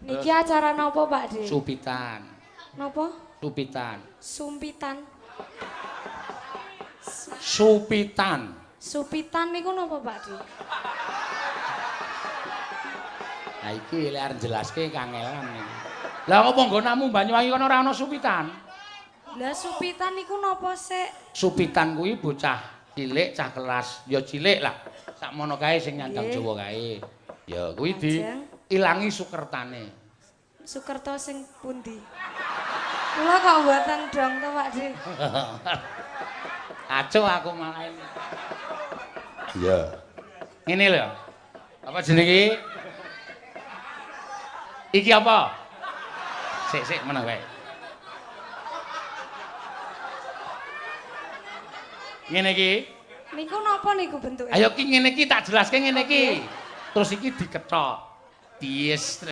Niki acara napa, Pak De? Supitan. Napa? Supitan. Sumpitan. Supitan. Supitan niku napa, Pak De? Lah iki lek arep jelaske kangelan iki. Lah apa nggonamu Banyuwangi kono ora ana supitan? Lah supitan niku napa sik? Supitan kuwi bocah cilik, cah kelas ya cilik lah. Sakmono kae sing nyandang Jawa kae. Ya kuwi diilangi sukertane. Sukerta sing pundi? Kula kok mboten dong to, Pak De. Kacau aku malah ini. Iya. Ngene lho. Apa jenenge iki? Iki apa? Sik sik meneng wae. Ngene iki. Niku napa niku bentuke? Ayo ki ngene iki tak jelaske ngene iki. Terus iki dikethok. Dies.